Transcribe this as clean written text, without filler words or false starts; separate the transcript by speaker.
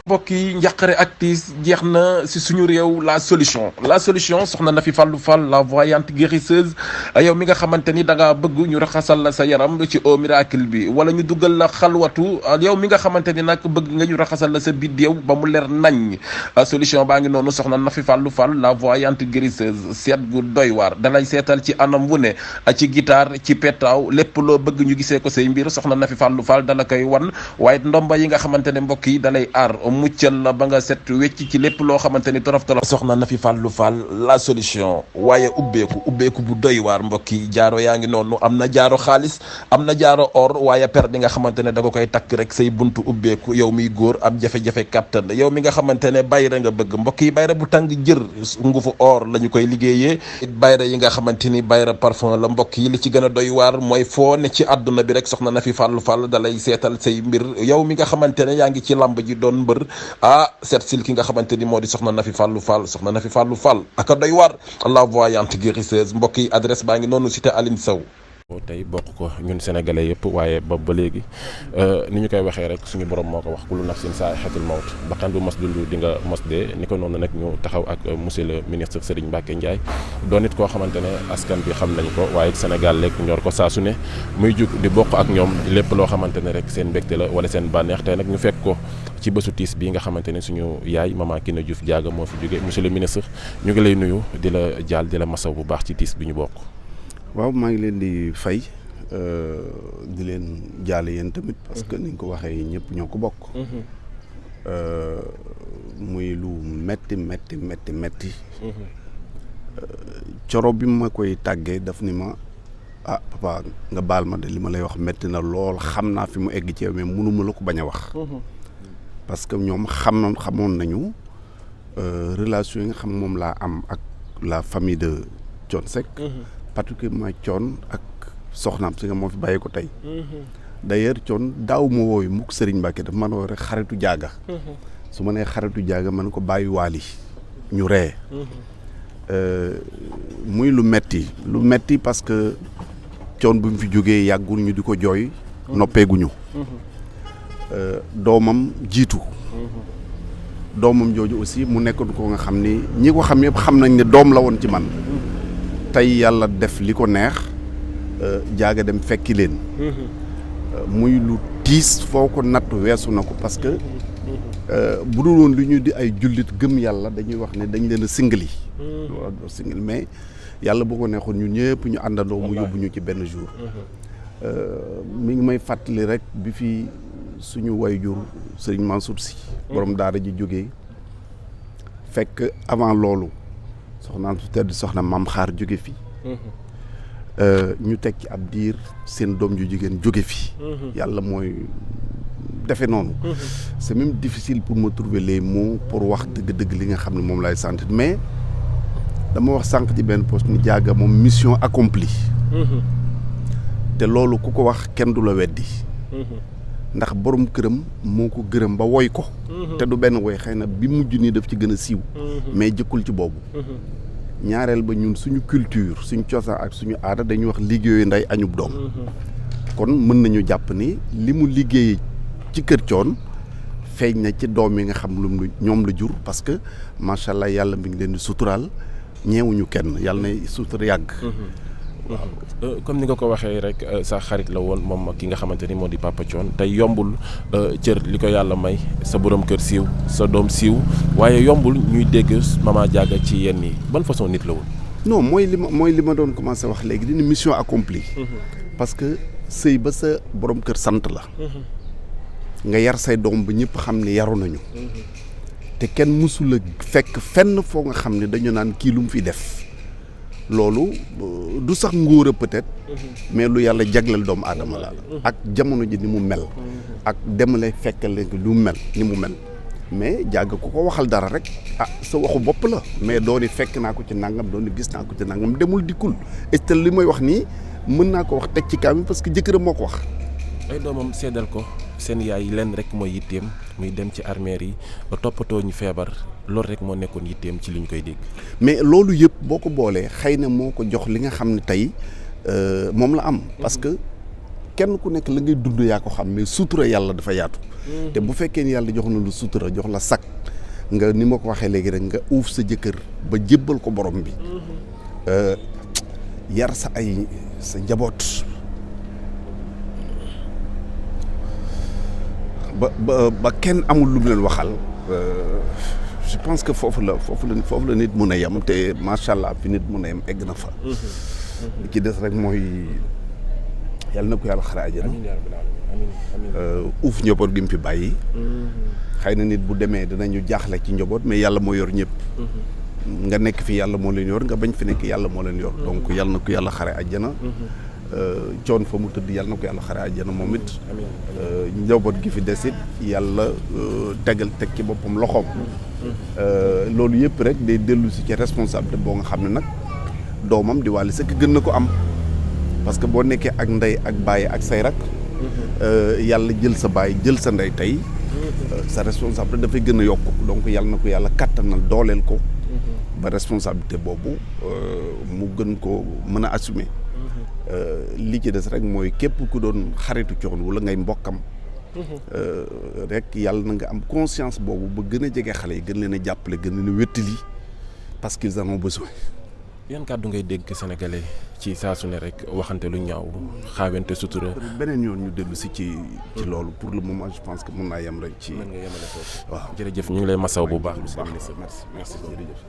Speaker 1: mbokk yi njàqare ak tiis jeex na si suñu réew la solution soxna Nafi Fallou Fall la voyante guérisseuse yow mi nga xamante ni da nga bëgg ñu raxasal la sa yaram ci eau miracle bi wala ñu duggal la xalwatu yow mi nga xamante ni nag bëgg nga ñu raxasal la sa biddéew ba mu leer nañ solution baa ngi noonu soxna Nafi Fallou Fall la voyante guérisseuse seet gu doy waar dalay seetal ci anam wu ne ci guitare ci petaaw lépp loo bëgg ñu gisee ko say mbir soxna Nafi Fallou Fall dala koy wan waaye ndomba yi nga xamante ne mbokk yi dalay aar muccal la ba nga set wecc ci lépp loo xamante ni torof soxna Nafi Fallou Fall la solution waaye ubbeeku bu doy waar mbokk yi jaaro yaa ngi noonu am na jaaro xaalis am na jaaro or waaye per di nga xamante ne da nga koy takk rek say buntu ubbeeku yow miy góor am jafe-jafe kàttan yow mi nga xamante ne bayra nga bëgg mbokk yi bayra bu tàng jër ngufu or la ñu koy liggéeyee bayra yi nga xamante ni bayra parfum la mbokk yi li ci gën a doy waar mooy foo ne ci àdduna bi rek soxna Nafi Fallou Fall dalay seetal say mbir yow mi nga xamante ne yaa ngi ci lamb ji doon mbër seet sil ki nga xamante ni moo di soxna Nafi Fallou Fall soxna Nafi Fallou Fall aka doy waar la voyante guérisseuse mbokk yi adresse baa ngi noonu cité Aline Sow
Speaker 2: tey bokk ko ñun sénégalais yëpp waaye ba léegi ni ñu koy waxee rek suñu borom moo ko wax kullu nafsin zaa'iqatul mawt bakkan bu mos dund di nga mos dee ni ko noonu nag ñu taxaw ak monsieur le ministre Serigne Mbacké Ndiaye doon nit koo xamante ne askan bi xam nañ ko waaye Sénégal lekk ñor ko saa su ne muy jug di bokk ak ñoom lépp loo xamante ne rek seen mbégte la wala seen bànneex tey nag ñu fekk ko ci bésu tiis bii nga xamante ne suñu yaay maman Kiné Diouf Diaga moo fi jóge monsieur le ministre ñu ngi lay nuyu di la jaal di la masaw bu baax ci tiis bi ñu bokk.
Speaker 3: waaw maa ngi leen di fay di leen jaale yéen tamit parce que ni nga ko waxee ñëpp ñoo ko bokk. muy lu metti. Coro bi ma koy tàggee daf ni ma papa nga baal ma de li ma lay wax metti na lool xam naa fi mu egg ci yow mais mënuma la ko bañ a wax. parce que ñoom xamoon nañu relation yi nga xam moom laa am ak la famille de Thione Seck. particulièrement Thione ak soxnaam si nga moo fi bàyyi ko tey. d'ailleurs Thione daaw ma wooyu mukk Serigne Mbacké daf man woo rek xaritu Diaga. su ma nee xaritu Diaga man ko bàyyi waali ñu ree muy lu metti parce que Thione bu mu fi jógee yàggul ñu di ko jooy noppeeguñu. doomam jiitu. doomam jooju aussi mu nekkoon ko nga xam ni ñi ko xam yëpp xam nañ ne doom la woon ci man. tey yàlla def li ko neex Diaga dem fekki leen. muy lu tiis foo ko natt weesu na ko parce que bu dul woon lu ñu di ay jullit gëm yàlla dañuy wax ne dañ leen a singali. mais yàlla boo ko neexoon ñun ñëpp ñu àndandoo mu yóbbu ñu ci benn jour. mi ngi may fàttali rek bi fi suñu wayjur Serigne Mansour Sy borom daara ji jógee fekk avant loolu soxnaan su tedd soxna Maam Xaar jóge fi ñu teg ci ab diir seen doom ju jigéen jóge fi yàlla mooy defe noonu c'est même difficile pour me trouver les mots pour wax dëgg-dëgg li nga xam ne moom laay sentir mais dama wax sànq ci benn poste ni Diaga moom mission accomplie te loolu ku ko wax kenn du la weddi ndax borom këram moo ko gërëm ba woy ko te du benn woy xëy na bi mujj nii daf ci gën a siiw mais jëkkul ci boobu ñaareel ba ñun suñu culture suñu cosaan ak suñu aada dañuy wax liggéeyu ndey añub doom kon mën nañu jàpp ni li mu liggéey ci kër Thione feeñ na ci doom yi nga xam lu ñoom la jur parce que macha allah yàlla mi ngi leen di suturaal ñeewuñu kenn yàlla na sutura yàgg.
Speaker 2: waaw comme ni nga ko waxee rek sa xarit la woon moom ki nga xamante ni moo di Papa Thione tey yombul cër li ko yàlla may sa borom kër siiw sa doom siiw waaye yombul ñuy dégg Mama Diaga ci yenn yi ban façon nit la woon.
Speaker 3: non mooy li ma doon commencé wax léegi dina mission accomplie. parce que sëy ba sa borom kër sant la. nga yar say doom ba ñëpp xam ne yaru nañu. te kenn mësula fekk fenn foo nga xam ne dañu naan kii lu mu fi def. loolu du sax ngóora peut-être mais lu yàlla jagleel doomu aadama la ak jamono ji ni mu mel ak demale fekkal leen lu mel ni mu mel mais Diaga ku ko waxal dara rek sa waxu bopp la mais dooni fekk naa ko ci nangam dooni gis naa ko ci nangam demul dikkul et li may wax nii mën naa ko wax teg ci kaam parce que jëkkëram moo ko wax
Speaker 2: ay doomam seddal ko seen yaay leen rek mooy yitteem muy dem ci armeer yi ba toppatoo ñu feebar loolu rek moo nekkoon yitteem ci li ñu koy dégg.
Speaker 3: mais loolu yëpp boo ko boolee xëy na moo ko jox li nga xam ne tey moom la am. parce que kenn ku nekk la ngay dund yaa ko xam mais sutura yàlla dafa yaatu. te bu fekkee ni yàlla jox na lu sutura jox la sakk nga ni ma ko waxee léegi rek nga uuf sa jëkkër ba jébbal ko borom bi. yar sa njaboot. ba kenn amul lu mu leen waxal. je pense que foofu la nit mun a yem te macha allah fi nit mun a yem egg na fa. li ci des rek mooy yàlla na ko yàlla xare àjjana. uuf njaboot gi mu fi bàyyi. xëy na nit bu demee dinañu jaaxle ci njaboot mais yàlla moo yor ñëpp. nga nekk fi yàlla moo leen yor nga bañ fi nekk yàlla moo leen yor. donc yàlla na ko yàlla xare àjjana. coon fa mu tëdd yàlla na ko yàlla xare àjjana moom it. njaboot gi fi desit yàlla teg ci boppam loxoom. loolu yëpp rek day dellu si ci responsabilité boo nga xam ne nag doomam di Wally Seck gën na ko am. parce que boo nekkee ak ndey ak baay ak say rak. yàlla jël sa baay jël sa ndey tey. sa responsabilité dafay gën a yokk donc yàlla na ko yàlla kattanal dooleel ko. ba responsabilité boobu mu gën ko mën a assumer. li ci des rek mooy képp ku doon xaritu Thione wala ngay mbokkam. rek yàlla na nga am conscience boobu ba gën a jege xale yi gën leen a jàppale gën leen a wéttali parce qu'ils en ont besoin.
Speaker 2: yan kàddu ngay dégg sénégalais ci saa su ne rek waxante lu ñaaw xaawente sutura.
Speaker 3: beneen yoon ñu dellu si ci loolu pour le moment je pense que mën naa yem rek ci.
Speaker 2: mën nga yemale foofu.
Speaker 3: waaw
Speaker 2: jërëjëf ñu ngi lay masaw bu baax.
Speaker 3: merci jërëjëf.